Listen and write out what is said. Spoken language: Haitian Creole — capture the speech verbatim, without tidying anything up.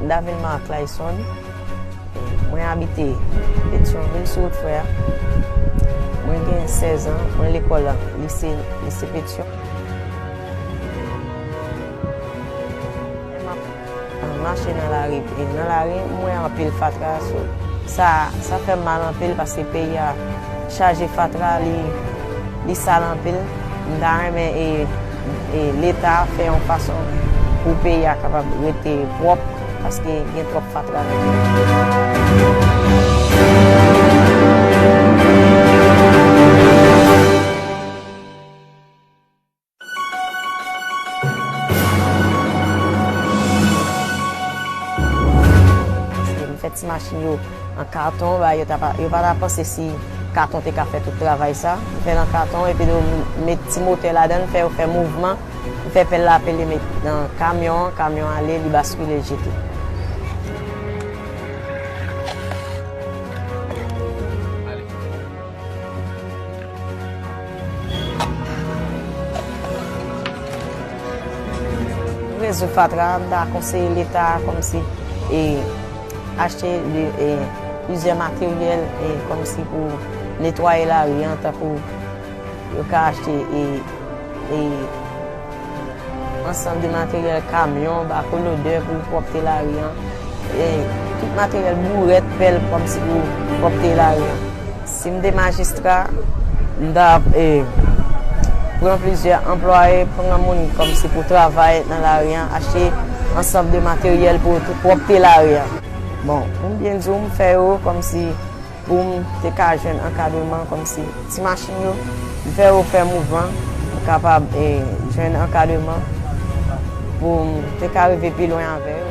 Davilma Clayson. Mwen abite Petyonvil, sou wout Frè a. Mwen gen sèz an, mwen lekòl lise, lise Petyon. M ap mache nan lari, e nan lari, m wè anpil fatra, so, sa, sa fè m mal anpil paske peyi a chaje fatra, li, li sal anpil. M ta renmen, e, e Leta fè yon fason pou peyi a kapab rete pwòp, paske gen twòp fatra nan peyi a. M fè ti machin yo an katon, ba yo ta pa, yo pa ta panse si katon te ka fè tout travay sa. M fè l an katon, epi tou m met ti motè ladan l, fè yo fè mouvman, m fè pèl la pele met nan kamyon an, kamyon ale, li baskile, l jete. Rezo fatra, m ta konseye Leta kòmsi, e, achte de, e, plizyè materyèl, e, kòmsi pou netwaye lari an, tankou yo ka achte, e, e, ansanm de materyèl, kamyon, bako lodè pou pwòpte lari an, e, tout materyèl, bourèt, pèl, kòmsi pou pwòpte lari an. Si m te majistra, m ta, e, pran plizyè anplwaye, pran moun kòmsi pou travay nan lari an, achte ansanm de materyèl pou pwòpte lari an. Bon, pou m byen di w, m fè yo kòmsi pou m te ka jwenn ankadreman, kòmsi ti machin yo, m fè yo fè mouvman, m kapab, e, jwenn ankadreman pou m te ka rive pi lwen avè yo.